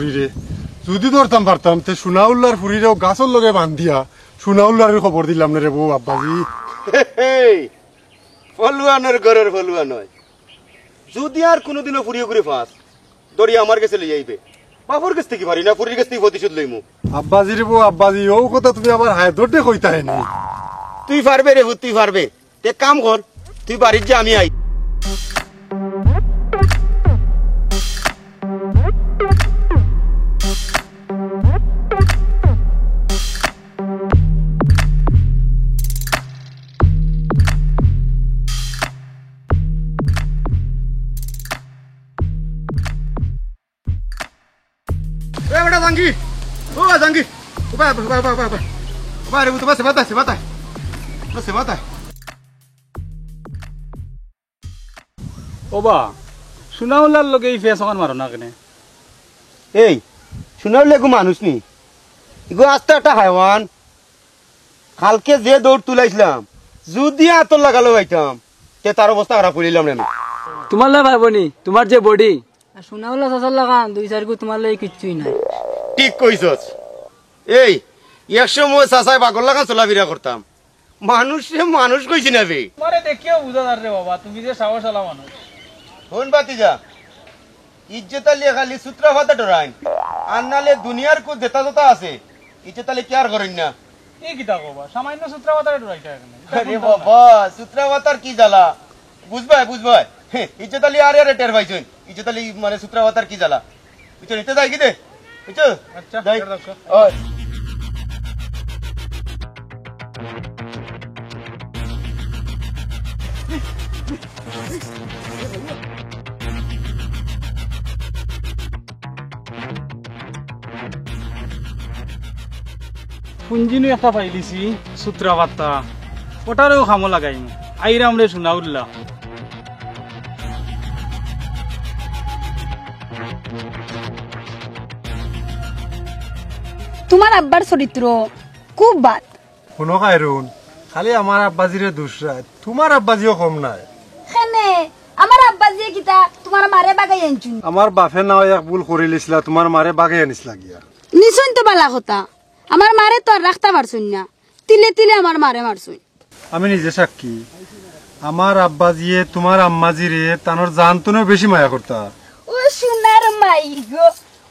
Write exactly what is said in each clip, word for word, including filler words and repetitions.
ফুরিরে। যুদি ধরতাম পারতাম, তে সোনাউল্লার ফুরিরেও গাছর লগে বান্ধিয়া সোনাউল্লারে খবর দিলাম না রে বউ আব্বাজি। হেই, ফলুয়ানর ঘরর ফলুয়ান অয়। যুদি আর কুনুদিনও ফুরিরে ফাস ধরি আমার গেছে লই আইবে। বাপর গেছ থাকি পারি না, ফুরির গেছ থাকি প্রতিশোধ লইমু। আব্বাজি রে বউ আব্বাজি, অউ কথা তুমি আমার হায় ধরতে কইতায় নি। তুই পারবে রে পুত, তুই পারবে। তে কাম কর, তুই বাড়িত যা, আমি আই। এ বেটা জাঙ্গি, ও জাঙ্গি, ও বা, ও বা, ও বা, ও বা, ও বা। ও বা রে, ও তো বাসে বাতায়, বাতায়। বাসে বাতায়। ও বা, সোনাউল্লার লগে ই ফেস অখান মারো না কেনে? এই, সোনাউল্লা এগু মানুষ নি, এগু আস্তা একটা হায়ওয়ান। কালকে যে দৌড় তুলাইছলাম, যুদি আতর লাগালো পাইতাম, তে তার অবস্থা খারাপ করিলাম না আমি। তুমার লাই পারবো নি, তুমার যে বডি। আর সোনাউল্লা চাচার লাখান দুই চাইরগু তুমার লাই কিচ্ছুই নাই। ঠিক কইছস। এই, এক সময় চাচায় পাগল লাখান চলাফিরা করতাম, মানুষরে মানুষ কইছি না বে। তুমারে দেখিয়াউ বুঝা যার রে বাবা, তুমি যে সাহস আলা মানুষ। হুন ভাতিজা, ইজ্জত আলী খালি সূত্রাপাতা ডরাইন, আর নালে দুনিয়ার কুত যেতা যেতা আছে, ইজ্জত আলী কেয়ার করইন না। ই কিতা কও বা, সামান্য সূত্রাপাতারে ডরাইতা এখানে। আরে বাবা, সূত্রাপাতার কি জ্বালা, বুঝবায়, বুঝবায়। হে, ইজ্জত আলী আরে আরে টের পাইছইন, ইজ্জত আলী মানে সূত্রাপাতার কি জ্বালা। বুঝছো, নিতে যাই কি দে? বুঝছো? আচ্ছা, যাই। টের রাখো। ওই। পুঞ্জিনু একটা পাইলিছি, সূত্রাপাতা। ওটারেও কামো লাগাইমু। আইরাম রে সোনাউল্লা। তুমার আব্বার চরিত্র খুব বাদ। হুনো খায়রুন, খালি আমার আব্বাজিরে দুষরায়, তুমার আব্বাজিও কম নায়। কেনে? আমার আব্বাজিয়ে কিতা তুমার মারে বাগাই আনছইন? আমার বাপে না অয় এক ভুল করিলিছলা, তুমার মারে বাগাই আনিছলা গিয়া। নিছইন তো বালা কথা, আমার মারে তো আর রাখতা পারছইন না, তিলে তিলে আমার মারে মারছইন। আমি নিজে সাক্ষী, আমার আব্বাজিয়ে তুমার আম্মাজিরে তানর জান থনেও বেশি মায়া করতা। ও সোনার মাই গো,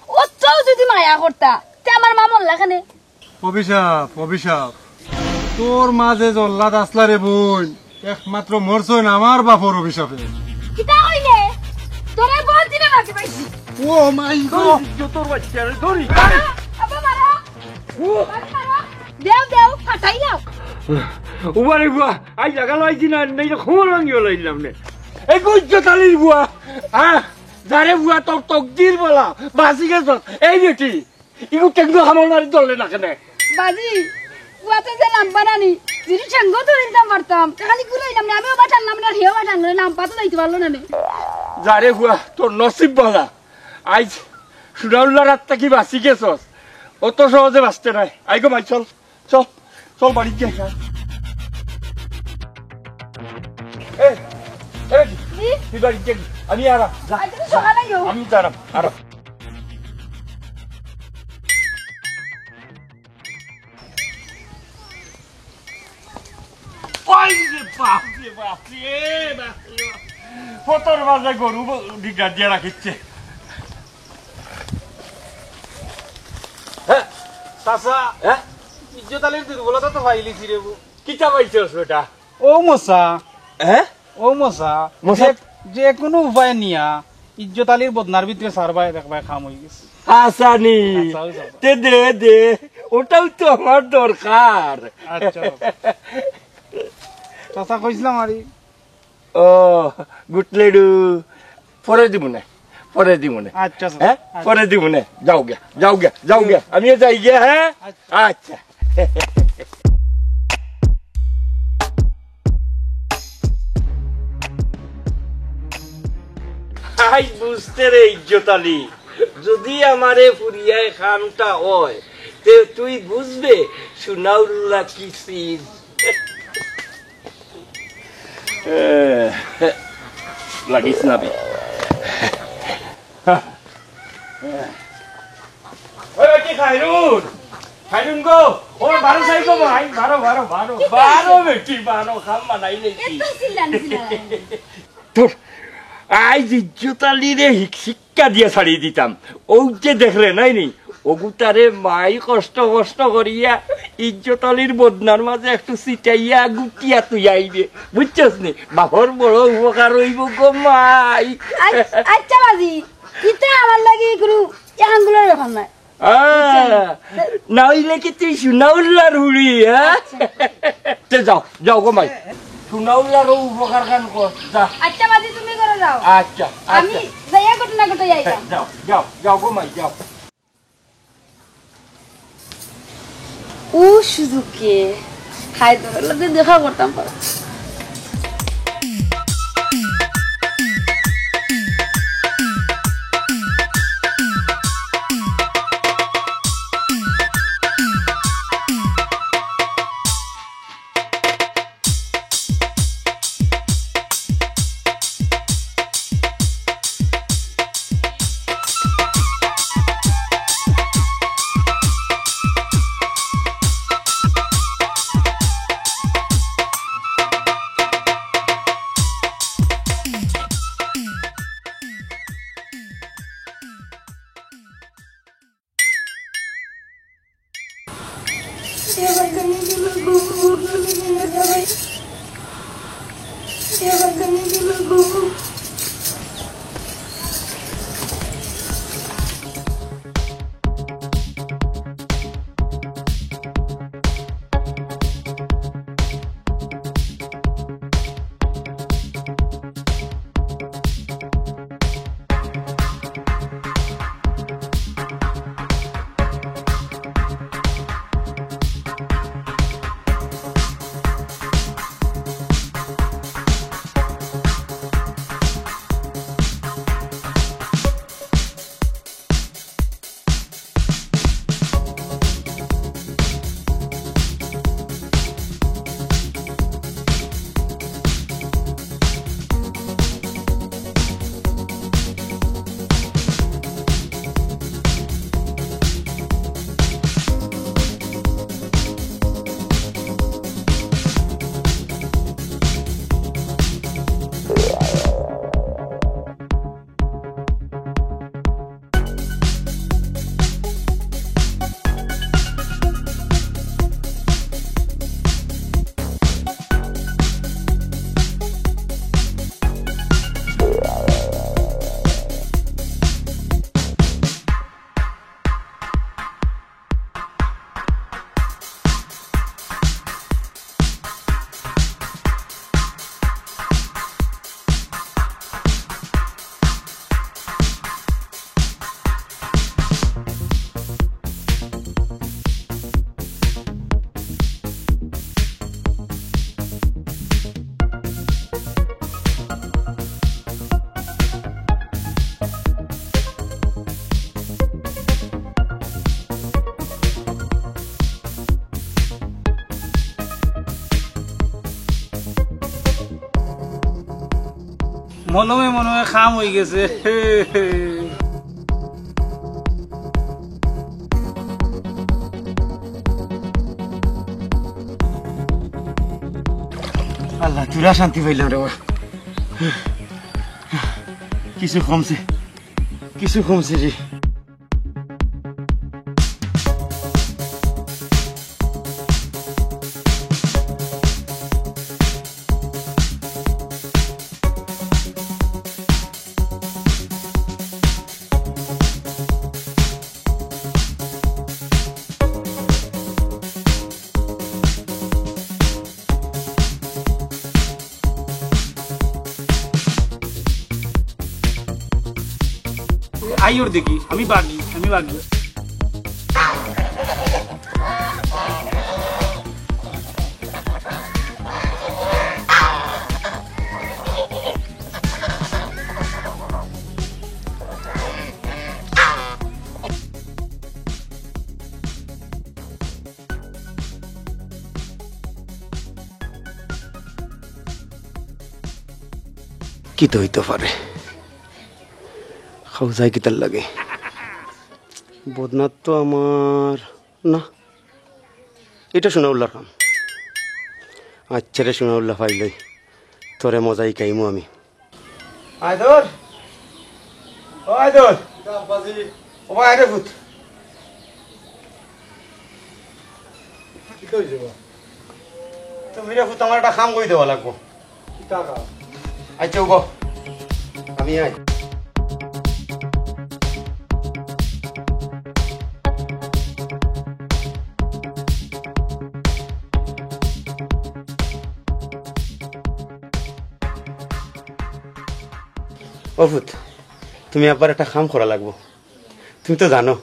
অতও যুদি মায়া করতা, তে আমার মা মরলা কেনে? অভিশাপ, অভিশাপ। তোর মা যে জল্লাদ আছলা রে বইন, একমাত্র মরছইন আমার বাপর অভিশাপে। কিতা কইলে? তোরে বহুত দিনে বাকি পাইছি। ও মাই গো। ইজ্জতর বাচ্চারে ধরি। আব্বা মারো। ও। মারো, মারো। দেও, দেও, ফাটাই দাও। উবারে বুয়া, আই লাগালো আইছি না, নাইলে খবর ভাঙিয়া লাইলাম নে। এই ইজ্জত আলীর বুয়া, হ্যাঁ? যারে বুয়া তোর তকদির বালা, বাঁচি গেছস। এই বেটি, ইগু টেকনো খামাল মারি ধরলে না কেনে? বাজি, বুয়াতে যে লাম্বা নানি, যদি ঠেঙ্গো ধরে দিতাম পারতাম, তে খালি ঘুরাইলাম না, আমিও বা টানলাম না, হেও বা টানলো না, লাম্বা তো যাইতে পারলো না নে। যারে বুয়া, তোর নসিব বালা। আইজ সোনাউল্লার আত থাকি বাঁচি গেছস, অত সহজে বাঁচতে নায়। আই গো মাই, চল, চল, চল বাড়িত যাই। এই, এই, জি? তুই বাড়িত যাই, আমি আরাম, যা। আচ্ছা, তুই সকালে যাও। আমি আরাম, আরাম। ওই রে বাপ রে বাপ রে, বাপ রে বাপ। ফতর মাঝে গরু ব-, ডিগা দিয়া রাখিচ্ছে। হ্যাঁ, চাচা, হ্যাঁ? ইজ্জত আলীর দুর্বলতা তো পাইলিছি রে বু। কিতা পাইছস বেটা? ও মশা। হ্যাঁ? ও মশা, মশা? যে, যে কোনো উপায় নিয়া ইজ্জত আলীর বদনার ভিতরে সারবায় দেখবায় কাম অই গেছে। হাসানি, হাসাও, হাসাও। তে দে, দে, ওটাও তো আমার দরকার। আচ্ছা। চাচা কইছিলাম আরি। ও, গুটলেডু, পরে দিমু নে, পরে দিমু নে। আচ্ছা, চাচা। হ্যাঁ? আচ্ছা। পরে দিমু নে। যাও গিয়া, যাও গিয়া, যাও গিয়া। আমিও যাই গিয়া, হ্যাঁ? আচ্ছা। আচ্ছা। আই বুঝতে রে ইজ্জত আলী, যদি আমারে ফুরিয়ায় খানটা হয়, তে তুই বুঝবে সোনাউল্লা কি চিজ। এ, লাগিস না বে। ওই বেটি খাইরুন, খাইরুন গো, ও বারো চাই গো ভাই, বারো, বারো, বারো, বারো বেটি, বারো, খাম বানাই নেই। এত চিল্লান চিল্লান। তোর আইজ ইজ্জত আলীরে হিক-, শিক্ষা দিয়া ছাড়ি দিতাম। ও যে দেখরে নাই নি, ওগুতারে মাই কষ্ট কষ্ট করিয়া ইজ্জত আলীর বদনার মাঝে একটু ছিটাইয়া গুটিয়া তুই আইবে, বুঝছস নি? বাপর বড় উপকার অইব গো মাই। আচ্ছা, আচ্ছা বাজি, ইতা আমার লাগি গুরু এহানগুলোর ব্যাপার নয়। আহ, না অইলে কি তুই সোনাউল্লার হুড়ি, হ্যাঁ? আচ্ছা। তে যাও, যাও গো মাই। সোনাউল্লারও উপকার খান কর, যা। আচ্ছা, বাজি তুমি করে যাও। আচ্ছা, আমি আচ্ছা। যাইয়া ঘটনা ঘটে যাইতাম। যাও, যাও, যাও গো মাই, যাও। ও সুযোগে হায়দরের লগে দেখা করতাম পারা। মলমে মলমে কাম অই গেছে। আল্লাহ, থুড়া শান্তি পাইলাম রে বা। কিছু কমছে, কিছু কমছে রে। আইওর দেখি, আমি বাগি, আমি বাগি। কিতা অইতো পারে? খাও যাই কিতার লাগি? বদনাত তো আমার না, ইটা সোনাউল্লার কাম। আচ্ছা রে সোনাউল্লা, পাইলাই তোরে মজা হিকাইমু আমি। আইদর, ও আইদর। কিতা আব্বাজি? ও ভাই, আরে ফুত। কিতা অইছে বা? তুমি রে ফুত, আমার একটা কাম করি দেওয়া লাগবো। কিতা কাম? আচ্ছা, উগো। আমি আই। ও ফুত, তুমি আব্বার একটা কাম করা লাগবো। তুমি তো জানো,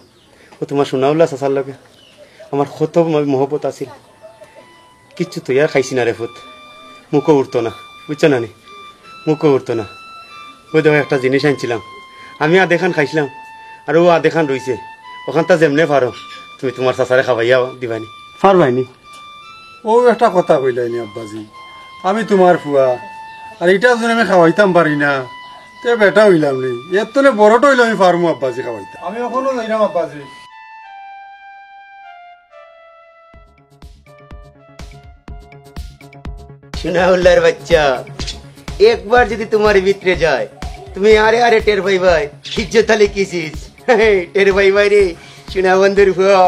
ও তুমার সোনাউল্লা চাচার লগে আমার কত ম-, মহব্বত আছিল। কিচ্ছু তৈয়ার খাইছি না রে ফুত, মুখো উঠতো না, বুঝছো না নি? মুখো উঠতো না। ওই দেখো একটা জিনিস আনছিলাম, আমি আধেখান খাইছিলাম, আর ও আধেখান রইছে। অখানতা যেমনে পারো তুমি তুমার চাচারে খাবাইয়া দিবানি, পারবায়নি? ও একটা কথা কইলায়নি আব্বাজি, আমি তুমার ফুয়া, আর ইটা যদি আমি খাওয়াইতাম পারি না, তে বেটা অইলাম নি? এর তলে বড়টা অইলে আমি পারমু আব্বাজি খাওয়াইতাম। আমি অখনো যাইরাম আব্বাজি। সোনাউল্লার বাচ্চা, একবার যদি তুমার ভিতরে যায়, তুমি আরে আরে টের পাইবায়। ইজ্জত আলী কিসিস, টের পাইবায় রে, সোনা বন্ধুর ফুয়া।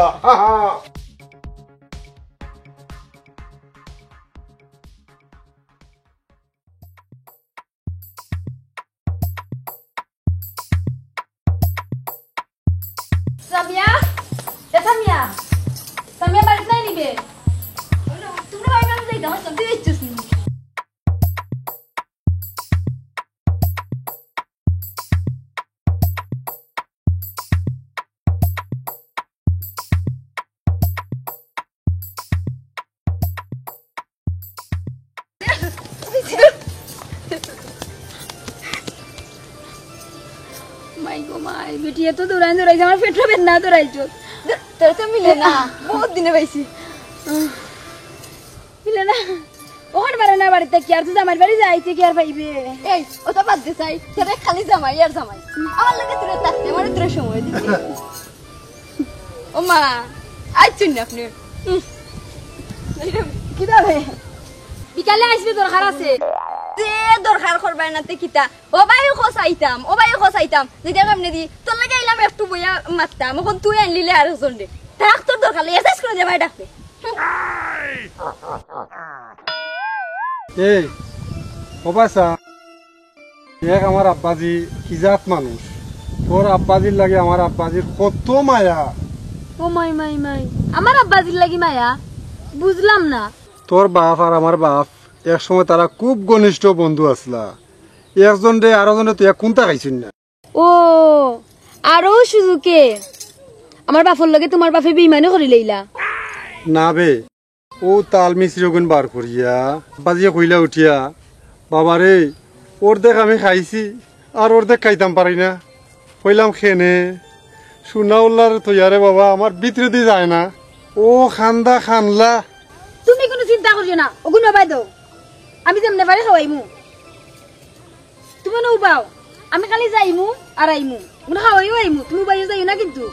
মিয়া, এ সামিয়া, সামিয়া বাড়িত নাই নি বে? তোমরা ভাই মানুষ যাইতাম, তুই ইচ্ছুস নি? মাই গো মাই, বেটি এত দৌড়াই দৌড়াইছে, আমার পেটটা বেদনা দৌড়াইছো। তোর তো মিলে না, বহুত দিনে পাইছি। মিলে না। ওখান পারে না বাড়িতে কি আর তুই জামাইর বাড়ি যাইতে কি আর পাইবে? এই, ও তো বাদ দে চাই, তোরে খালি জামাই আর জামাই। আমার লগে তোরে থাকতে, আমারে তোরে সময় দিতে। ও মা, আইছুন না আপনি? হুম। কি দাবে? বিকালে আসবে, দরকার আছে। যে দরকার করবায় না তে কিতা? ও ভাই, ও খোঁজ আইতাম, ও ভাই, ও খোঁজ আইতাম। যেটা কেমনে দি, তোর লগে আইলাম একটু বইয়া মারতাম, এখন তুই আনলিলে আর একজন রে। থাক, তোর দরকার লইয়া শেষ করে দে ভাই ডাকবে। এই, ও বাসা, দেখ আমার আব্বাজি কি জাত মানুষ। তোর আব্বাজির লাগে আমার আব্বাজির কত মায়া। ও মাই, মাই, মাই, আমার আব্বাজির লাগি মায়া? বুঝলাম না। তোর বাপ আর আমার বাপ এক সময় তারা খুব ঘনিষ্ঠ বন্ধু আছলা। একজনরে আরোজনরে তুই এক কুন্তা খাইছইন না। ও, আরো সুযোগে আমার বাপর লগে তোমার বাপে বেইমানি করি লইলা। না বে, ও তাল মিছরি অগুন বার করিয়া বাজিয়ে কইলা উঠিয়া, "বাবারে, অর্ধেক আমি খাইছি, আর অর্ধেক খাইতাম পারি না।" কইলাম, "খেনে, সোনা উল্লার তৈয়ারে বাবা, আমার ভিতরেদি যায় না।" ও খান্দা খানলা। তুমি কোনো চিন্তা করিও না, অগুন উবাই দেও, আমি যেমনে পারি খাওয়াইমু। তুমি না উবাও, আমি খালি যাইমু আর আইমু, মনে খাওয়াইও আইমু, তুমি উবাইও যাইও না কিন্তু।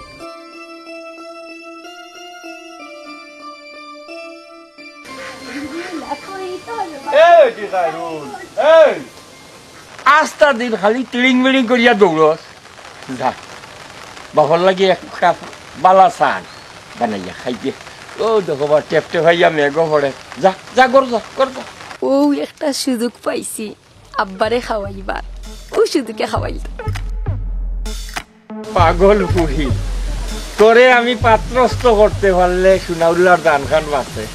এই বেটি খাইরুল, এই আস্তা দিন খালি তিড়িং বিড়িং করিয়া দৌড়স। যা, বাপর লাগি এক কাপ বালা চা বানাইয়া খাইবে। ও দেখো বা, টেপ টেপ হইয়া মেঘও পড়ে। যা, যা, ঘর যা, ঘর যা। ও একটা সুযোগ পাইছি আব্বারে খাওয়াইবার, ও সুযোগে খাওয়াইল। পাগল ফুহিল, তোরে আমি পাত্রস্থ করতে পারলে সোনাউল্লার দানখান বাঁচে।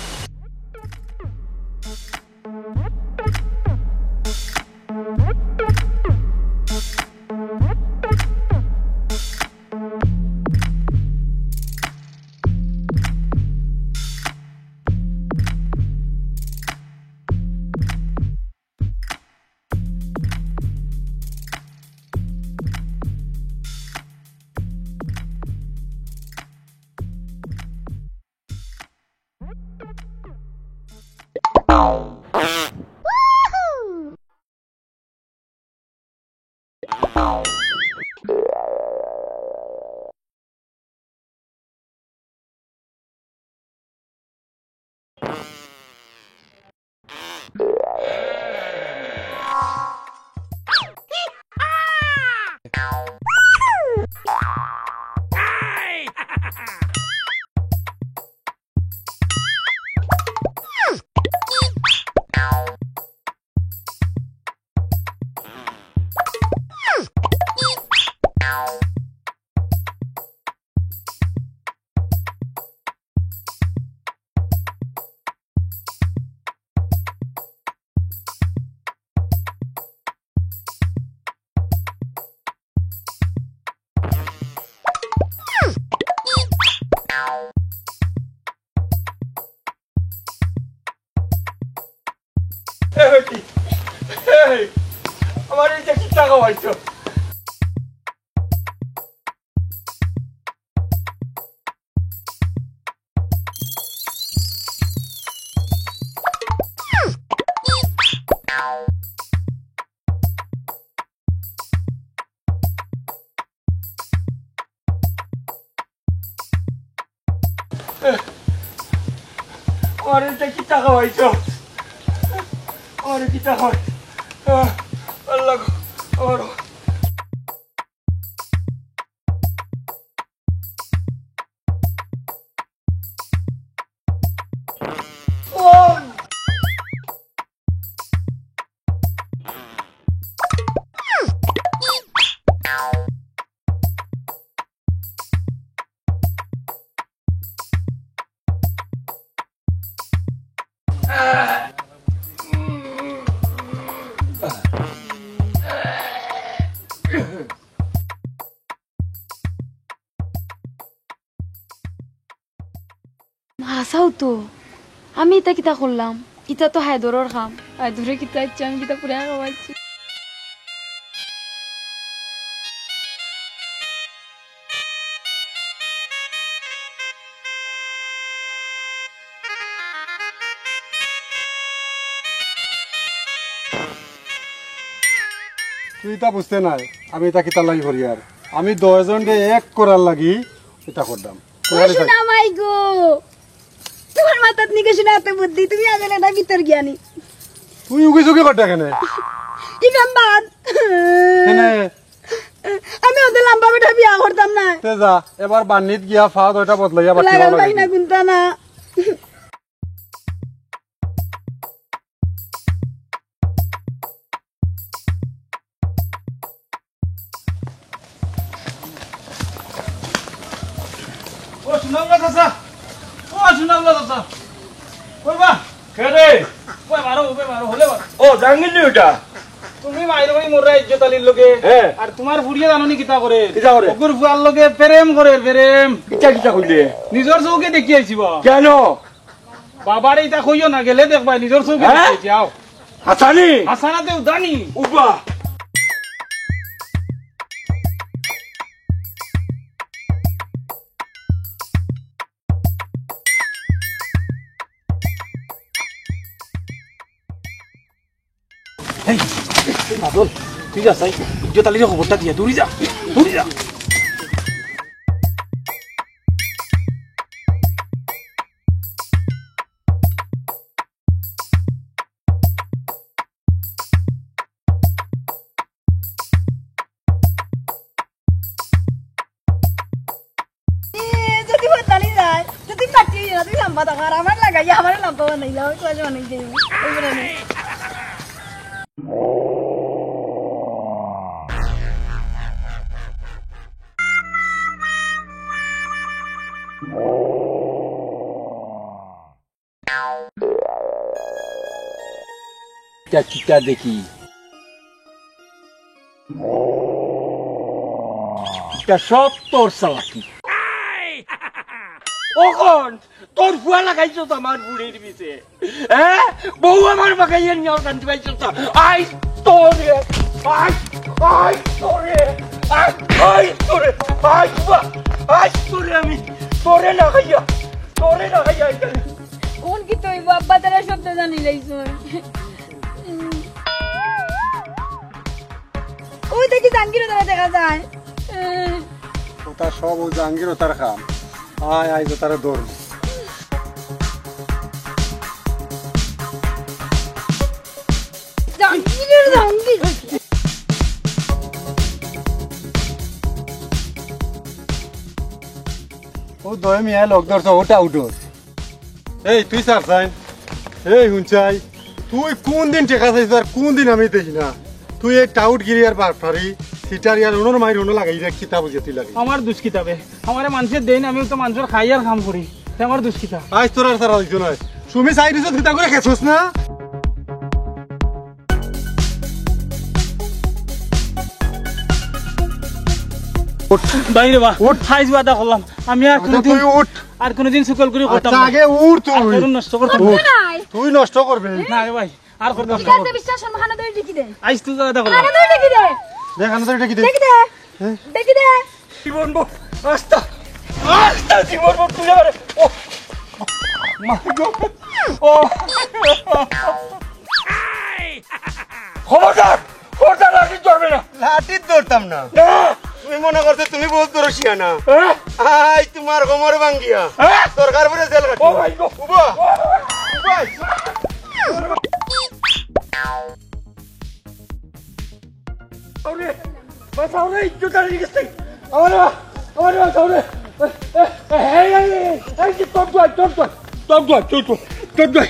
এই বেটি, এই, আমার এই যে কিতা খাওয়াইছো? আরে, এটা কিতা খাওয়াইছো? আরে, কিতা খাওয়াই-, আহ, আল্লাহ গো, আমার। হাছাউ তো, আমি ইতা কিতা করলাম? ইতা তো হায়দরর কাম। হায়দরে কিতা ইচ্ছা, আমি কিতা পুরা খাওয়াইছি। তুই ইতা বুঝতে নাই, আমি ইতা কিতার লাগি করি আর। আমি দশজনরে এক করার লাগি ইতা করলাম। ও সোনা মাই গো, তুমার মাথাত নি গেছে না এত বুদ্ধি, তুমি আগে না ভিতর গিয়া নি। তুই উকি চুকি করতে কেনে? ইমাম বাদ। কেনে? আমি ওদের লম্বা বেটা বিয়া করতাম না। তে যা, এবার বান্নিত গিয়া ফা দুইটা বদলাইয়া বাকি লাগাল ভাই না গুনতা না। ও সুনামলা চাচা, ও সুনামলা চাচা, কইবা? কে রে? ওই মারো, ওই মারো, হলে মারো। ও, জাহাঙ্গীর নি ওটা? তুমি মাইর ওই মোররা ইজ্জত আলীর লগে। হ্যাঁ। আর তুমার ফুড়িয়ে জানো নি কিতা করে? কিতা করে? অগুর ফুয়ার লগে প্রেম করে, প্রেম। কিতা কিতা কইলে? নিজর চউখে দেখি আইছি বা। কেন? বাবারে ইতা কইও না, গেলে দেখবায়, নিজর চউখে হ্যাঁ? দেখি আইছি, আও। হাছানি? হাছানা তে উদানি। উবা। এই, এই বাদল, তুই যা চাই, ইজ্জত আলীরে খবরটা দিয়া, দৌড়ি যা, দৌড়ি যা। এ, যদি বদলানি যায়, যদি পাঠিয়ে না, তুমি লম্বা থাকো, আর আমার লাগাইয়া, আমার লম্বা বানাইয়া, আমি তোমার বানাই যাই। ওই বলে নে। কিতা কিতা দেখি? ইটা সব তোর চালাকি। অখন তোর ফুয়া লাগাইছস আমার ফুড়ির পিছে। হ্যাঁ? বউ আমার বাগাইয়া নিয়া কান্দি পাইছস। আই তোরে, আই, আই তোরে, আই, আই তোরে, আই বা, আই তোরে আমি, তোরে না খাইয়া, তোরে না খাইয়া আই কালি। কোন কিতা অইবো? আব্বা তারা সব তো জানি লাইছইন। ওই দেখি জাহাঙ্গীর ওতারে দেখা যায়। ওটা সব ওই জাহাঙ্গীর ওতার কাম। আয়, আয়, ওতারে ধর। জাহাঙ্গীর, জাহাঙ্গীর। ও দয় মিয়া লোক ধরছ, ওটা উঠো। এই, তুই স্যার সাইন। এই, হুনছাই, তুই কোন দিন টেকা চাইছস আর কোন দিন আমি দেখি না। তুই এই টাউটগিরি আর বাটপারি, সিটারি আর অনর মাইর অনো লাগাই রে, কিতা বুঝে তুই লাগে? আমার দুষ কিতা বে? আমারে মানষে দেইন, আমি তো মানষর খাই আর কাম করি। তে আমার দুষ কিতা? আইজ তোর আর সারা হইতো নয়। সুমি চাই দিছত কিতা করে খেছস না? উঠ। ভাই রে বা, উঠ। আইজ ওয়াদা করলাম, আমি আর আচ্ছা, কোনোদিন, তুই উঠ। আর কোনোদিন চুগলখুরি করতাম আচ্ছা, না। আগে উঠ তুই। আর কেউ নষ্ট করতাম না। উঠ। তুই নষ্ট করবে। না রে ভাই, আর করতাম না। ঠিক আছে, বিশ্বাস করবো, কানে ধরে ঢেকি দে। আইজ তুই ওয়াদা করলাম। কানে ধরে ঢেকি দে। দে, কানে ধরে ঢেকি দে। ঢেকি দে। হ্যাঁ? ঢেকি দে। জীবন বউ, আস্তা, আস্তা জীবন বউ তুই আমারে। ও, মা গো। ও। খবরদার, খবরদার লাঠি ধরবে না। লাঠি ধরতাম না। না। তুমি মনে করছো তুমি বহুত বড় শিয়ানা। হ্যাঁ? আই তোমার কোমর ভাঙ্গিয়া। হ্যাঁ? সরকার পুরে জেল কাটি। ও ভাই গো। উবা। ও। উবা। ওরে, বাঁচাও রে, ইজ্জত হারিয়ে গেছে। আমারে, আমারে বাঁচাও রে। এ, এ, এ, এই, এই, এই, এই, এই, তোর দোয়াই, তোর দোয়াই, তোর দোয়াই, তোর দোয়াই, তোর দোয়াই।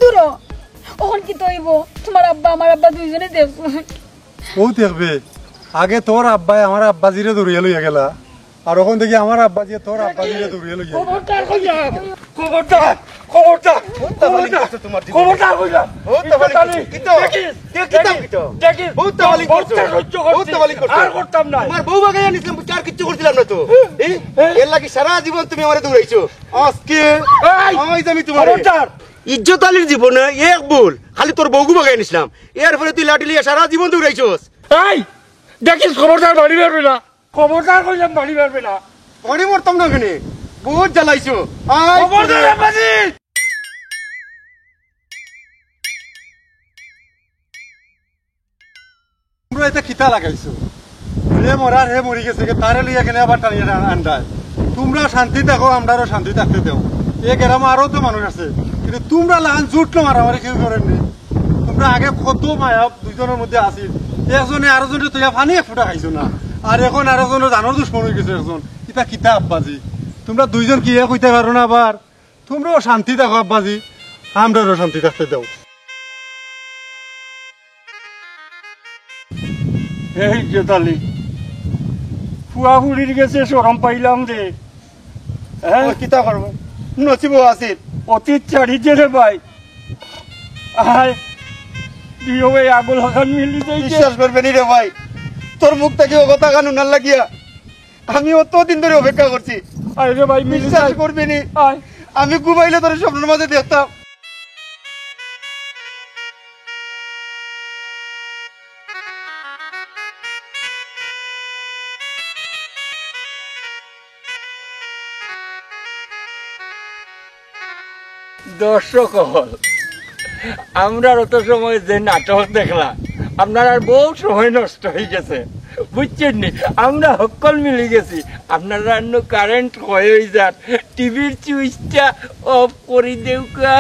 দূর হ। অখন কিতা অইবো? তোমার আব্বা, আমার আব্বা দুইজনে দেখবো। ও দেখবে, আগে তোর আব্বায় আমার আব্বাজিরে ধরিয়া লইয়া গেলা, আর অখন দেখি আমার আব্বাজিয়ে তোর আব্বাজিরে দৌড়িয়ে লইয়া আইলো। খবরদার কইলাম, খবরদার, খবরদার, খবরদার কইলাম। কিতা? কিতা? দেখিস, দেখিস, বহুত তাবালিং করছো। সহ্য করছি। বহুত তাবালিং করছো। আর করতাম না। তোমার বউ বাগাইয়া নিছিলাম, আর কিচ্ছু করছিলাম না তো। এই, এর লাগি সারা জীবন তুমি আমারে দৌড়াইছো। আজকে এই, আমি তোমারে খবরদার। ইজ্জত আলীর জীবনে এক ভুল, খালি তোর বউগু বাগাইয়া নিছিলাম, এরপরে তুই লাঠি লইয়া সারা জীবন দৌড়াইছস। এই, দেখিস, খবরদার বাড়ি বেরবে না। খবরদার কইলাম বাড়ি বেরবে না। বাড়ি মরতাম না কেনে, বহুত জ্বালাইছো। আয় খবরদার আব্বাজি। তোমরা এটা কিতা লাগাইছো? যে মরার হে মরি গেছে, তারে লইয়া কেনে আবার টানিয়া আন-, আন্দায়? তোমরা শান্তি থাকো, আমরারও শান্তি থাকতে দেও। এ গ্রামে আরো তো মানুষ আছে, কিন্তু তোমরা লাখান জুটলো মারামারি কেউ করেননি। তোমরা আগে কত মায়া দুইজনের মধ্যে আছিল, একজনে আরো জনরে তুইয়া পানি এক ফুটা খাইছো না, আর এখন আরো জনের জানোর দুশমন হয়ে গেছে একজন। এটা কিতা আব্বাজি? তোমরা দুইজন কি এক হইতে পারো না আবার? তোমরাও শান্তি থাকো আব্বাজি, আমরারও শান্তি থাকতে দাও। এই যে তালি, ফুয়া ফুড়ির গেছে শরম পাইলাম রে। হ্যাঁ? ওই কিতা করবো, নসিবও আছে। অতীত ছাড়ি দে রে ভাই। আয়, প্রিয় ভাই, আগুল হাকান মিলি যাই। বিশ্বাস করবে নি রে ভাই, তোর মুখ থাকি ও কথা কান হুনার লাগিয়া আমি অত দিন ধরে অপেক্ষা করছি। আয় রে ভাই, মিলি বিশ্বাস যাই। করবে নি? আয়। আমি ঘুমাইলে তোর স্বপ্নের মাঝে দেখতাম। দর্শক হল, আমরা অত সময় যে নাটক দেখলা, আপনার আর বহু সময় নষ্ট হয়ে গেছে, বুঝছেন নি? আমরা হক্কল মিলি গেছি। আপনারা অন্য কারেন্ট ক্ষয় হয়ে যান, টিভির সুইচটা অফ করে দেউকা।